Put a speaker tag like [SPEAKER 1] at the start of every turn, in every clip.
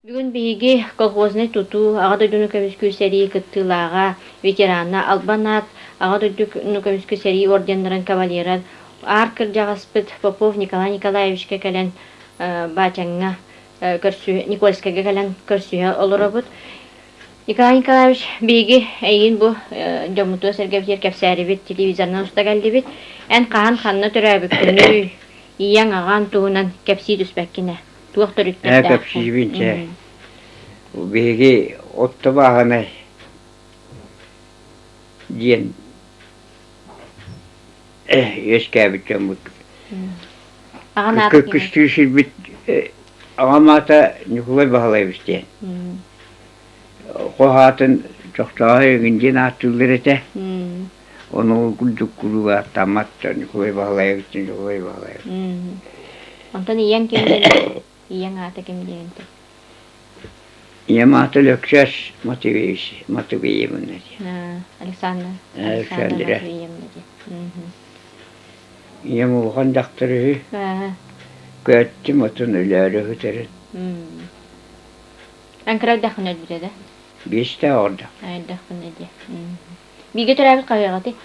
[SPEAKER 1] Бүгүн биһиги колхознай тутуу, Аҕа дойдуну көмүскүүр сэрии кыттыылааҕа, ветерана, Албан аат, Аҕа дойдуну көмүскүүр сэрии орденнарын кавалера, аар кырдьаҕаспыт Попов Николай Николаевичка кэлэн Баачаҥҥа көрсүһэ, Никольскайга кэлэн көрсүһэ олоробут. Николай Николаевич, биһиги эйигин бу дьоммутугар-сэргэбитигэр кэпсээрибит, телевизорынан уста кэллибит. Эн хаһан ханна төрөөбүккүнүй, ийэҥ, аҕаҥ туһунан кэпсии түспэккин ээ. Туох
[SPEAKER 2] Ээ
[SPEAKER 1] төрүттэрдээххин?
[SPEAKER 2] кэпсиибин чэ. Биһиги отто бааһынай диэн үөскээбит дьоммут.
[SPEAKER 1] Аҕан аата кимий?
[SPEAKER 2] Кыстыы сирбит аҕам аата Ньукулай Баһылайбыс диэн. Хос аатын Чохчооһой эҥин диэн ааттыыллар этэ. Ону курдук куруук ааттаммат Ньукулай Баһылайабыс Ньукулай Баһылайабыс.
[SPEAKER 1] Онтон ийэҥ ким диэн Ийэҥ аата ким диэн
[SPEAKER 2] Ийэм аата Лөксөөс Матвеевич Матвеевна диэн.
[SPEAKER 1] Александра
[SPEAKER 2] Александра.
[SPEAKER 1] Матвеевна диэн.
[SPEAKER 2] Ийэм улахан дьахтар үһү. Көөттүм отун өлөөрү үһүтэрин.
[SPEAKER 1] Эн кыра эрдэххинэ өлбүтэ да?
[SPEAKER 2] Биэстээх оҕордох.
[SPEAKER 1] Эрдэхпинэ диэ. Бииргэ төрөөбүт хаһыаҕытый?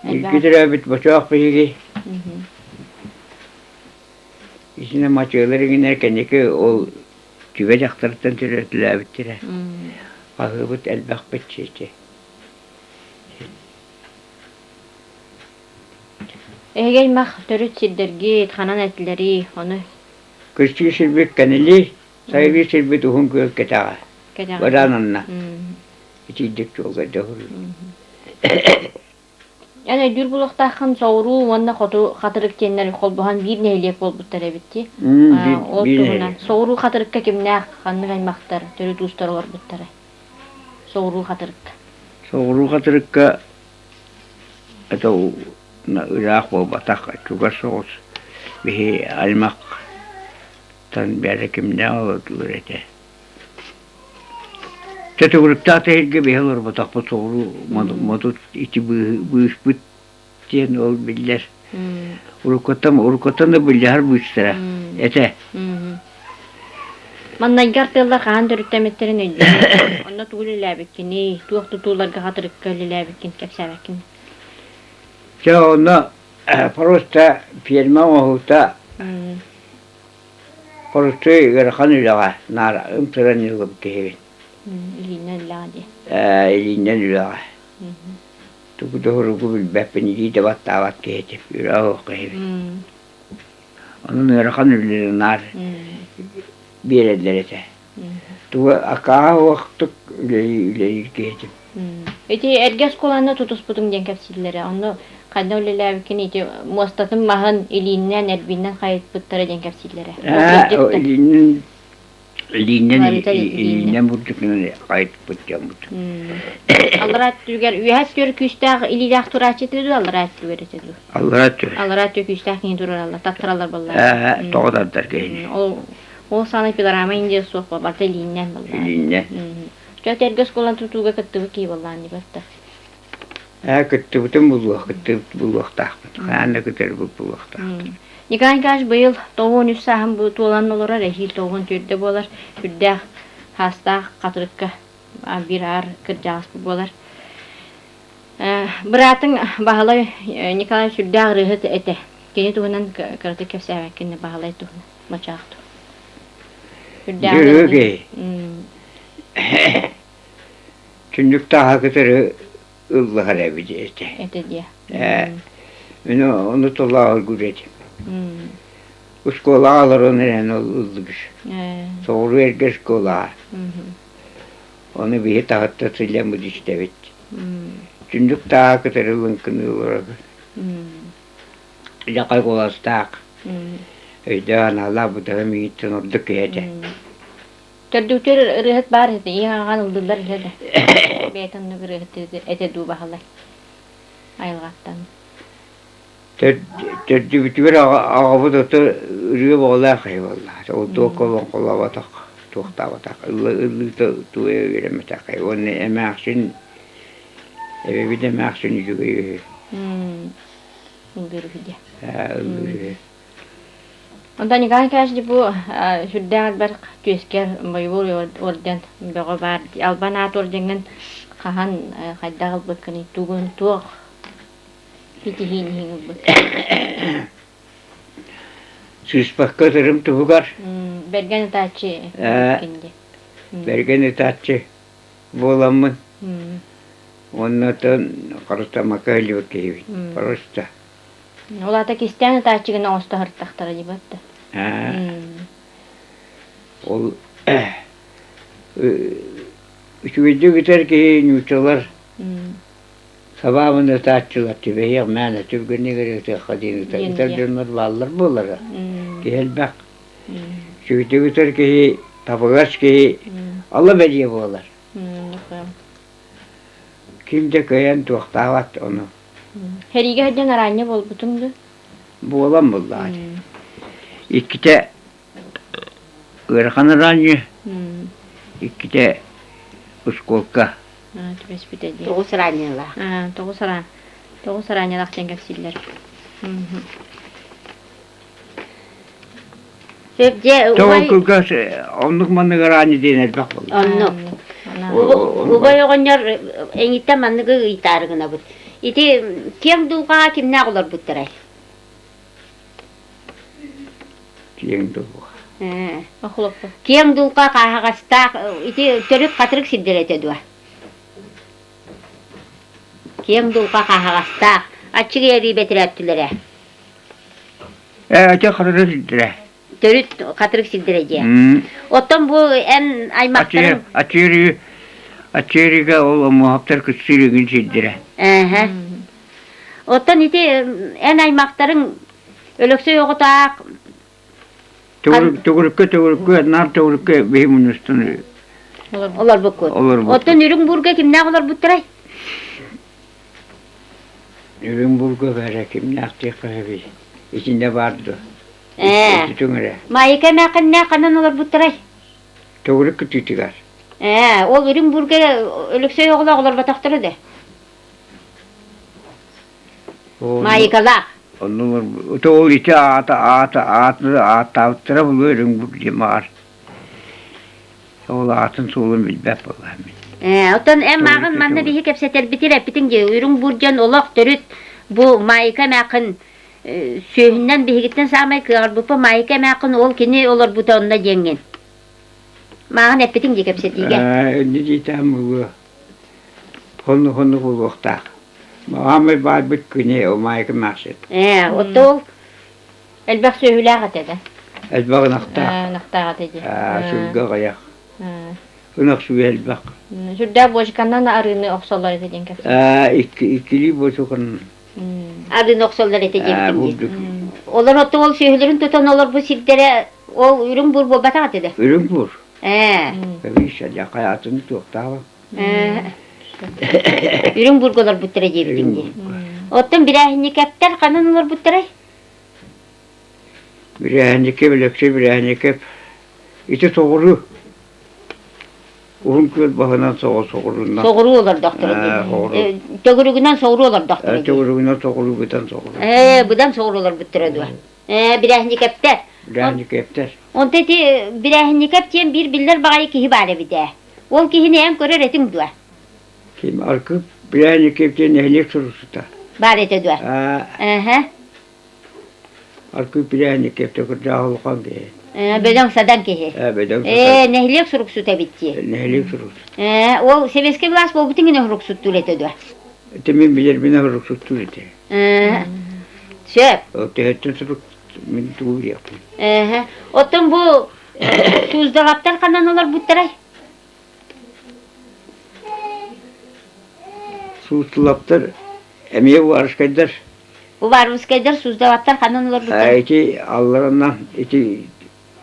[SPEAKER 2] Бииргэ төрөөбүт бочоох биһиги. Итиннэ Мачыалар иҥинэр кэнники ол түбэ дьахтарыттан төрөтүлээбиттэрэ. Хаһыыбыт элбэхпит сити.
[SPEAKER 1] Эһиги аймах төрүт сирдэргит, ханан этилэрий, ону
[SPEAKER 2] Кыстыы сирбит кэнили, сайылыы сирбит уһун күөл кэтэҕэ.
[SPEAKER 1] Кэтэҕэ.
[SPEAKER 2] Бадаан анна. Итийдик суолга дьоһур.
[SPEAKER 1] Эн өйдүүр булуохтааххын соҕуруу уонна хоту хатырык диэннэр холбоһон биир нэһилиэк буолбуттар эбит дии. Ол
[SPEAKER 2] Биир
[SPEAKER 1] туһунан
[SPEAKER 2] нэһилиэк.
[SPEAKER 1] соҕуруу хатырыкка кимнээх ханнык аймахтар төрүт уустар олорбуттара? Соҕуруу хатырыкка.
[SPEAKER 2] Соҕуруу хатырыкка это ыраах буолбатах, чугас соҕус биһи аймахтан бэрэ кимнээх олордулар этэ. Чөтүгүрүктээх тэһиргэ биһи олорботохпут соҕуруу модут ити быыспыт диэн ол биллэр. Уруккуттан уруккуттан да былдьаһар быыстара этэ.
[SPEAKER 1] Маннайгы артыаллар хаһан төрүттэммиттэрин өйдүүбүн. Онно тугу үлэлээбиккиний, туох тутууларга хатырыкка үлэлээбиккин кэпсээбэккин.
[SPEAKER 2] Чэ онно просто ферма оҥоһуута Хорустуй ыарахан үлэҕэ наар ымсыран ылбыт киһибин.
[SPEAKER 1] Илиинэн үлэҕэ дии.
[SPEAKER 2] Ээ, илиинэн үлэҕэ. Тугу да уругу билбэппин, илии да баттаабат киһи этим, үлэ оһох киһибин. Онон ыарахан үлэни наар биэрэллэр этэ. Тугу акааһа уохтук үлэлии үлэлиир киһи этим.
[SPEAKER 1] Ити эргэ оскуоланы тутуспутуҥ диэн кэпсииллэрэ. Онно хайдах үлэлээбиккин ити муостатын маһын илииннэн, эрбииннэн хайыппыттара диэн кэпсииллэрэ.
[SPEAKER 2] Илииннэн илииннэн илииннэн бурдукунан хайыппыт дьоммут.
[SPEAKER 1] Аллараа өттүгэр үөһэ өттүгэр күүстээх илиилээх турааччы этэ дуу, аллараа өттүгэр этэ дуу?
[SPEAKER 2] Аллараа өттүгэр.
[SPEAKER 1] Аллараа өттүгэр күүстээх киһи турараллар, таттараллар буоллар.
[SPEAKER 2] Тоҕо тардар киһини.
[SPEAKER 1] Ол ол сааны пилорама индия суох барыта илииннэн буолла.
[SPEAKER 2] Илииннэн.
[SPEAKER 1] Чэ, эргэ оскуоланы тутууга кыттыбыт киһи буоллаҕын дии барда.
[SPEAKER 2] Ээ, кыттыбытым булуох, кыттыбыт булуохтаахпыт. Хаһан да кытарбыт булуохтаахпыт.
[SPEAKER 1] Николай Николаевич быйыл 93 сааһын бу туолан олорор, эһиил 94 буолар. Үрдээх хаастаах хатырыкка биир аар кырдьаҕас буолар. Быраатыҥ Баһылай Николаевич сүрдээх ырыаһыт этэ. Кини туһунан кыратык кэпсээбэккин Баһылай туһунан, Мочаах туһунан. Үрдээх
[SPEAKER 2] Дьүрүгэй. Түннүк тааһа кытары ыллаһар эбит этэ.
[SPEAKER 1] Этэ диэ.
[SPEAKER 2] Ээ, мин ону толооргуур этим. Оскуолаҕа олорон эрэн ол ыллыгыр. Соҕуруу эргэ оскуолаҕа. Ону биһи таһытта сылдьаммыт истэбит. Түннүк тааһа кытары лыҥкыныы олоробут. Дьахай куоластаах, өйдөөх аналлаах бытаһым миигиттэн ордук киһи этэ.
[SPEAKER 1] Төрдүктэр ырыаһыт баар этэ, ийэ аҕаҕын ылдыллар этэ да. Бэйэтэ оннук ырыаһыт этэ дуу баһылай айылҕаттан.
[SPEAKER 2] Төрдүбүтүгэр аҕабыт ото ырыа бөҕөлөөх киһи буолла. Ол туох олоҥхолооботох, туохтаабатах, ыллыыта туойа үөрэммэтэх киһи. Уонна эмээхсин, эбэбит эмээхсин үчүгэй үһү.
[SPEAKER 1] Ыллыыр үһү диэ.
[SPEAKER 2] Ыллыыр үһү.
[SPEAKER 1] Онтон Николай Николаевич бу сүрдээх элбэх түөскэр бойобуой орден бөҕө баар. Албан аат ордеҥҥын хаһан хайдах ылбыккыный, тугун туох ситиһиин иһин ылбыккын?
[SPEAKER 2] Сыыспакка ытырым туһугар.
[SPEAKER 1] Бэргэн ытааччы
[SPEAKER 2] Бэргэн ытааччы буоламмын. Оннотон харыстаммакка сылдьыбыт киһибит. Просто.
[SPEAKER 1] Ол аата кистээн ытааччыгын оҥосто сырыттахтара дии батта.
[SPEAKER 2] Ол үчүгэйдик ытар киһи нууччалар сабаабын ытааччылар түбэһиэх мээнэ түргэнник эрэ ытыахха диэн ытар ытар дьоннор бааллар буолара. Киһи элбэх. Үчүгэйдик ытар киһи табыгас киһи ала бэлиэ буолар. Ким да кыайан туохтаабат ону.
[SPEAKER 1] Сэриигэ сылдьан араанньа буолбутуҥ дуо?
[SPEAKER 2] Буолан буллаҕа Иккитэ ыарахан араанньы, иккитэ оскуолка.
[SPEAKER 1] Түбэспитэ дии.
[SPEAKER 3] Тоҕус араанньалаах.
[SPEAKER 1] Тоҕус араанньалаах диэн кэпсииллэр.
[SPEAKER 3] Сөп дьэ
[SPEAKER 2] Тоҕо кылгас оннук маннык араанньы диэн элбэх буолла.
[SPEAKER 3] Оннук. Убай оҕонньор эҥиттэн манныгы ыйытаары гынабыт. Ити киэҥ дулҕаҕа кимнээх олорбуттарай?
[SPEAKER 2] Киэҥ дулҕа.
[SPEAKER 3] Киэҥ дулҕа хааһаҕастаах ити төрүт хатырык сирдэрэ этэ дуо? Киэҥ дулҕа хааһаҕастаах аччыгый эрии бэтирээттилэрэ.
[SPEAKER 2] Ээ, ити хатырык сирдэрэ.
[SPEAKER 3] Төрүт хатырык сирдэрэ дьиэ. Оттон бу эн аймахтарыҥ...
[SPEAKER 2] Ачыыры, ачыырыга ол омуһаптар кыссыыр сирдэрэ.
[SPEAKER 3] Эһэ. Оттон ити эн аймахтарыҥ Өлөксөй оҕотоох
[SPEAKER 2] Төгүрүккэ төгүрүккэ наар төгүрүккэ биһи мунньустан
[SPEAKER 3] олорбуккут. Оттон үрүҥ буурга кимнээх олорбуттарай?
[SPEAKER 2] Үрүҥ буурга бэрэ кимнээх диэххэ сөбүй? Итиннэ баар дуо?
[SPEAKER 3] Ээ.
[SPEAKER 2] Ититиҥ эрэ.
[SPEAKER 3] Маайка эмээххиннээх ханан олорбуттарай?
[SPEAKER 2] Төгүрүк кытыытыгар.
[SPEAKER 3] Ээ, ол үрүҥ буурга Өлөксөй оҕолоох олорботохторо да? Маайкалаах.
[SPEAKER 2] Онну ол ити аата аата ааты ааттаабыттара булуо үрүҥ бур диэн баҕар. Ол аатын суолун билбэт буоллаҕым мин.
[SPEAKER 3] Ээ, оттон эн мааҕын манна биһи кэпсэтэрбитир эппитиҥ дии, үрүҥ бур дьон олох төрүт бу Маайка эмээххин сүөһүнэн биһигиттэн саамай кыаҕырбыппа Маайка эмээххин ол кини олорбута онно диэҥҥин. Мааҕын эппитиҥ дии кэпсэтиигэ.
[SPEAKER 2] Ээ, инни диэтэҕим буолуо. Хонну-хонну буолуохтаах. Маамай баайбыт күнэ, ол Маайка эмээхсин.
[SPEAKER 3] Ээ, оттон ол
[SPEAKER 1] Элбэх сүөһүлээх этэ да?
[SPEAKER 2] Элбэх ынахтаах.
[SPEAKER 1] Ынахтаах этэ дии.
[SPEAKER 2] Сылгы аҕыйах. Ынах сүөһү элбэх.
[SPEAKER 1] Сүрдээх бочканан арыыны охсоллор этэ диэн кэпсиир.
[SPEAKER 2] Иккилии бочканан.
[SPEAKER 3] Арыыны охсоллор этэ диэбитиҥ дии. Олор ото ол сүөһүлэрин тутан олорбут сирдэрэ ол үрүҥ бур буолбатах этэ да?
[SPEAKER 2] Үрүҥ бур.
[SPEAKER 3] Ээ.
[SPEAKER 2] Кэбиис, хайатын туохтааҕа.
[SPEAKER 3] Үрүҥ бурга олорбуттара диэбитиҥ дии. Оттон бирээһинньикэптэр ханан олорбуттарай?
[SPEAKER 2] Бирээһинньикэп, Өлөксөй Бирээһинньикэп ити соҕуруу Уһун күөл баһынан соҕурунна.
[SPEAKER 3] Соҕуруу олордохторо дии. Төгүрүгүнэн соҕуруу олордохторо дии.
[SPEAKER 2] Төгүрүгүнэн соҕуруу быдан соҕуруу.
[SPEAKER 3] Ээ, быдан соҕуруу олорбуттара дуо? Ээ, Бирээһинньикэптэр.
[SPEAKER 2] Бирээһинньикэптэр.
[SPEAKER 3] Онто ити Бирээһинньикэп диэн биир биллэр баҕайы киһи баар эбит ээ. Ол киһини эн көрөр этиҥ дуо?
[SPEAKER 2] Ким Аркып Бирээһинньикэп диэн нэһилиэк суруксута.
[SPEAKER 3] Баар этэ дуо? Ээ.
[SPEAKER 2] Аркы Бирээһинньикэп кырдьаҕас улахан киһи.
[SPEAKER 3] Ээ, бөдөҥ-садаҥ киһи.
[SPEAKER 2] Ээ, бөдөҥ
[SPEAKER 3] Ээ, нэһилиэк суруксута эбит дии.
[SPEAKER 2] Нэһилиэк суруксута.
[SPEAKER 3] Ээ, ол сэбиэскэй былаас буолбутун гына суруксуттуур этэ дуо?
[SPEAKER 2] Ити мин билэрбинэ суруксуттуур этэ.
[SPEAKER 3] Ээ, сөп.
[SPEAKER 2] Ол төһөттөн сурук мин тугу билиэхпин.
[SPEAKER 3] Ээ, оттон бу Суздалаптар ханан олорбуттарай?
[SPEAKER 2] Суздалаптар эмиэ Уваровскайдар.
[SPEAKER 3] Уваровскайдар Суздалаптар ханан олорбуттар?
[SPEAKER 2] Ити алларынан ити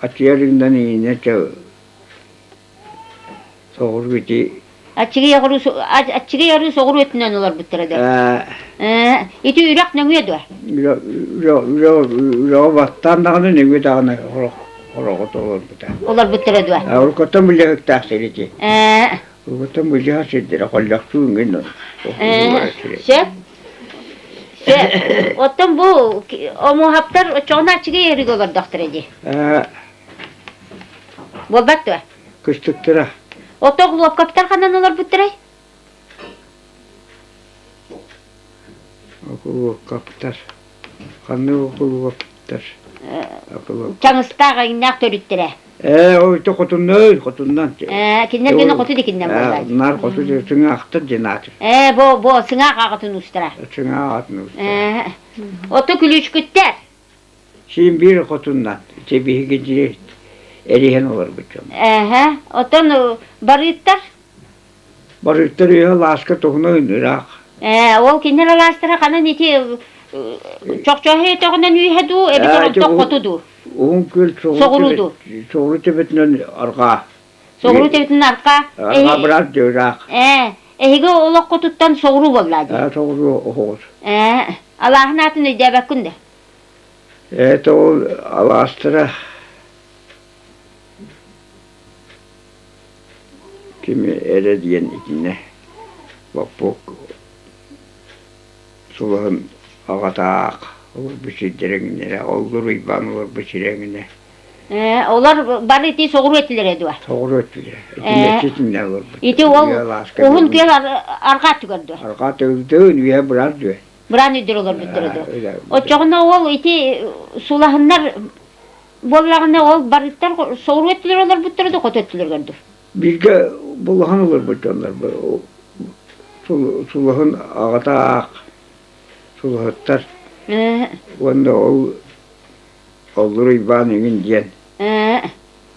[SPEAKER 2] Аччыйарыгынан иинэ соҕуруу ити
[SPEAKER 3] Аччыгый оҕуруу аччыгый арыы соҕуруу өттүнэн олорбуттара да. Ити үрэх нөҥүө дуо?
[SPEAKER 2] Үрэҕи баттаан даҕаны нөҥүө даҕаны хороҕот олорбута.
[SPEAKER 3] Олорбуттара дуо?
[SPEAKER 2] Уруккуттан былдьаһыктаах сир ити. Уруккуттан былдьаһар сирдэрэ холлохтуу иҥин
[SPEAKER 3] Сөп. Сөп. Оттон бу омуһаптар оччоҕуна аччыгый ыарыыга олордохторо дии. Буолбат дуо?
[SPEAKER 2] Кыстыктара.
[SPEAKER 3] Оттон Хлопковтар ханан олорбуттарай?
[SPEAKER 2] Окулуокаптар. Ханнык окулуоптар?
[SPEAKER 3] Чаҥыстаах эҥнээх төрүттэрэ.
[SPEAKER 2] Ээ, ой, хотуннай, хотуннан.
[SPEAKER 3] Ээ, кинилэр гына хоту дикиннэн буоллаа.
[SPEAKER 2] Наар хоту сыҥаахтар диэн ааты.
[SPEAKER 3] Ээ, бу бу сыҥаах аҕатын уустара.
[SPEAKER 2] Сыҥаах аҕатын уустара.
[SPEAKER 3] Ээ, ото күлүүчкүттэр.
[SPEAKER 2] Син биир хотуннан. Ити биһиги дьиэ эриһэн олорбут дьон.
[SPEAKER 3] Эһэ, отон барыыттар?
[SPEAKER 2] Барыыттар үөһэ алааска туһунан ыраах.
[SPEAKER 3] Ээ, ол кинилэр алаастара ханан ити чохчооһу өтөҕүнэн үөһэ дуу, эбэтэр онтон хоту дуу?
[SPEAKER 2] Уһун күөл
[SPEAKER 3] Соҕуруу дуу?
[SPEAKER 2] Соҕуруу төбөтүнэн арҕаа.
[SPEAKER 3] Соҕуруу төбөтүнэн арҕаа.
[SPEAKER 2] Арҕаа быраат ыраах.
[SPEAKER 3] Ээ, эһиги олоххутуттан соҕуруу буоллаа дии.
[SPEAKER 2] Ээ, соҕуруу оһоҕус.
[SPEAKER 3] Ээ, алааһын аатын өйдөөбөккүн да?
[SPEAKER 2] Ээ, ол алаастара Кими эрэ диэн итиннэ боппуок сулуһун аҕатаах олорбут сирдэриҥинэрэ оллур Уйбаан олорбут сирэҥинэ
[SPEAKER 3] Ээ, олор бары ити соҕуруу этилэрэ дуо?
[SPEAKER 2] Соҕуруу этилэрэ. Итиннэ итиннэ олорбут.
[SPEAKER 3] Ити ол уһун күөл арҕаа түгэр дуо?
[SPEAKER 2] Арҕаа түгүрдүн үөһэ быраан дуо?
[SPEAKER 3] Быраан үрдүр олорбуттара дуо? Оччоҕуна ол ити сулаһыннар Буоллаҕына ол барыттар соҕуруу өттүлэр олорбуттара да хоту өттүлэргэр дуу?
[SPEAKER 2] Бииргэ булахан олорбут дьоннор сулуһун аҕата аах сулуһуттар уонна ол Оллур Уйбаан эҥин диэн.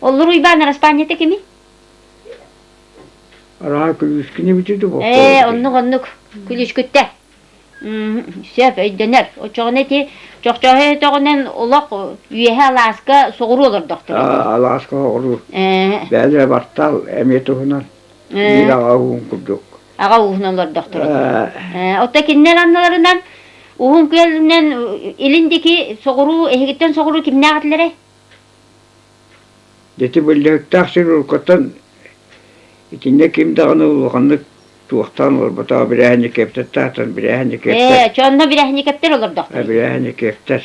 [SPEAKER 3] Оллур Уйбаан араспаанньата кимий?
[SPEAKER 2] Араа күлүүскүнү бүтү дуу?
[SPEAKER 3] Ээ, оннук оннук күлүүскүттэ. Сөп, өйдөнөр. Оччоҕуна ити чохчооһой өтөҕүнэн олох үөһэ алааска соҕуруу олордохторо.
[SPEAKER 2] Алааска соҕуруу. Бэйэлэрэ бартал эмиэ туһунан биир аҕа ууһун курдук.
[SPEAKER 3] Аҕа ууһунан олордохторо. Оттон кинилэр анныларынан Уһун Күөлүнэн илин диэки соҕуруу эһигиттэн соҕуруу кимнээх этилэрэй?
[SPEAKER 2] Ити былдьаһыктаах сир уруккуттан итиннэ ким даҕаны улаханнык туохтаан олорботоҕо бирээнньикэптэр таатан бирээнньикэптэр.
[SPEAKER 3] Ээ, чонно бирээнньикэптэр олордохтор.
[SPEAKER 2] Бирээнньикэптэр.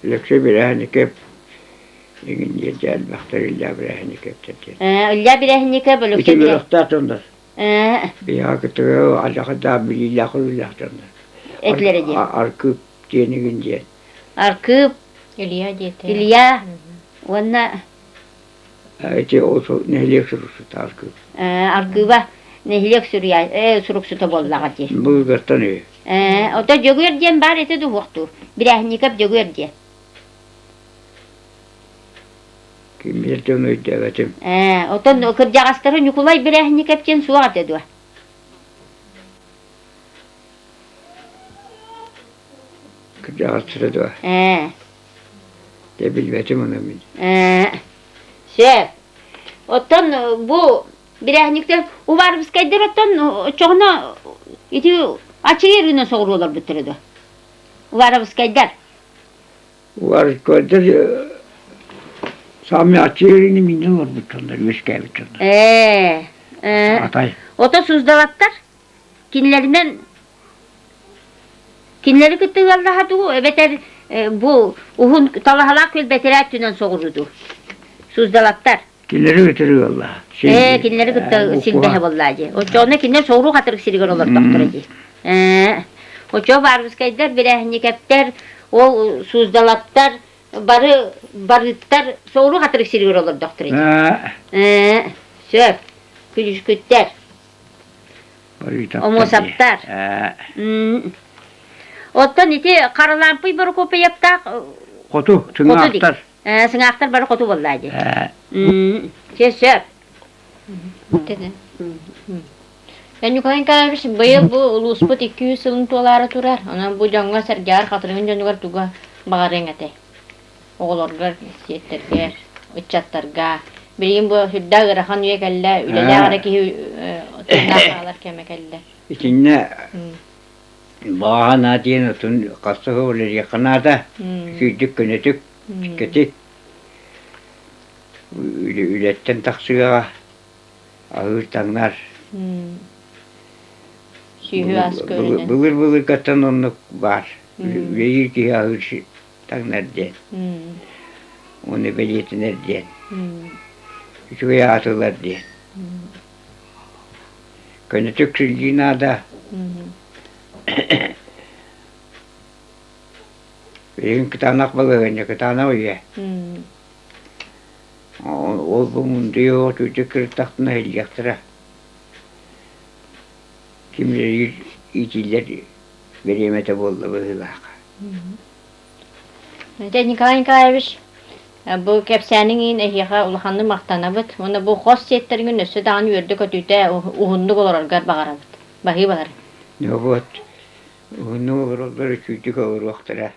[SPEAKER 2] Өлөксөй бирээнньикэп иҥин диэн элбэхтэр Илья бирээнньикэптэр диэн.
[SPEAKER 3] Ээ, Илья бирээнньикэп Өлөксөй
[SPEAKER 2] Ити үөрэхтээх дьоннор. Биһиэхэ кытары алдьархайдаах билиилээх көрүүлээх дьоннор.
[SPEAKER 3] Этилэрэ диэн.
[SPEAKER 2] Аркыып диэн игин диэн.
[SPEAKER 3] Аркыып
[SPEAKER 1] Илья диэтэ.
[SPEAKER 3] Илья уонна
[SPEAKER 2] Ити ол нэһилиэк суруксута Аркыып.
[SPEAKER 3] Аркыыба нэһилиэк суруйа суруксута буоллаҕа дии.
[SPEAKER 2] Былыргаттан үһү.
[SPEAKER 3] Ото Дьөгүөр диэн баар этэ дуһуохтуур. Бирэһинньикэп Дьөгүөр диэн.
[SPEAKER 2] Киммир дьон өйдөөбөтүм.
[SPEAKER 3] Отон кырдьаҕастары Ньукулай Бирэһинньикэп диэн суох этэ дуо?
[SPEAKER 2] Кырдьаҕастара дуо?
[SPEAKER 3] Ээ.
[SPEAKER 2] Дьэ билбэтим ону мин.
[SPEAKER 3] Ээ. Сөп. Оттон бу бирэһинниктэр Уварвскайдар оттон оччоҕуна ити аччыгый ырыына соҕуруу олорбуттара дуо? Уваровскайдар.
[SPEAKER 2] Уварвскайдар саамай аччыгый ырыыны минньэн олорбут дьоннор, үөскээбит дьоннор.
[SPEAKER 3] Ээ. Ээ.
[SPEAKER 2] Атай.
[SPEAKER 3] Ото суздалаттар Кинилэринэн кинилэри кытта ыаллаһа дуу, эбэтэр бу уһун талаһалаах күөл бэтэрээ өттүнэн соҕуруу дуу? Суздалаттар.
[SPEAKER 2] Кинилэри кытары ыаллаһа.
[SPEAKER 3] Ээ, кинилэри кытта силбэһэ буоллаа дии. Оччоҕуна кинилэр соҕуруу хатырык сиригэр олордохторо дии. Ээ, оччоҕо Варвскайдар, Бирэһинньикэптэр, ол Суздалаттар бары барыттар соҕуруу хатырык сиригэр олордохторо дии. Ээ, сөп. Күлүскүттэр. Омуосаптар. Оттон ити Харалаампый Борокуоппайаптаах
[SPEAKER 2] Хоту, сыҥаахтар.
[SPEAKER 3] Сыҥаахтар бары хоту буоллаа дии. Чэ, сөп.
[SPEAKER 1] Николай Николаевич, быйыл бу улууспут 200 сылын туолаары турар. Онон бу дьоҥҥо-сэргэҕэр Хатырыгын дьонугар туга баҕарыаҥ этэй? Оҕолоргор, сиэттэргэр, ыччаттарга. Билигин бу сүрдээх ыарахан үйэ кэллэ, үлэлээх эрэ киһи тыыннаах хаалар кэмэ кэллэ.
[SPEAKER 2] Итиннэ баҕа наада диэн отун хас да үлэлиэххэ наада. Сүүрдүк көнөтүк, кэтит үлэттэн тахсыаҕа, аһыыр-таҥнар.
[SPEAKER 1] Сүөһү ас көрүнэн.
[SPEAKER 2] Былыр-былыргаттан оннук баар. Үлэлиир киһи аһыыр таҥнар диэн. Уонна бэлиэтэнэр диэн. Үчүгэй аатылар диэн. Көнөтүк сылдьыы наада. Билигин кытаанах балаһыанньа, кытаанах үйэ. Ол бу мундуйуох түүтүк кырыттахтына иһиллиэхтэрэ. Ким үлэлиир иитиллэр бириэмэтэ буолла быһыылаах.
[SPEAKER 1] Дьэ, Николай Николаевич, бу кэпсээниҥ иһин эһиэхэ улаханнык махтанабыт уонна бу хос сиэттэриҥин өссө даҕаны үөрдэ-көтүтэ уһуннук олороргор баҕарабыт. Баһыыбалар.
[SPEAKER 2] Вот, уһуннук олороллор, үчүгдүк олоруохтара.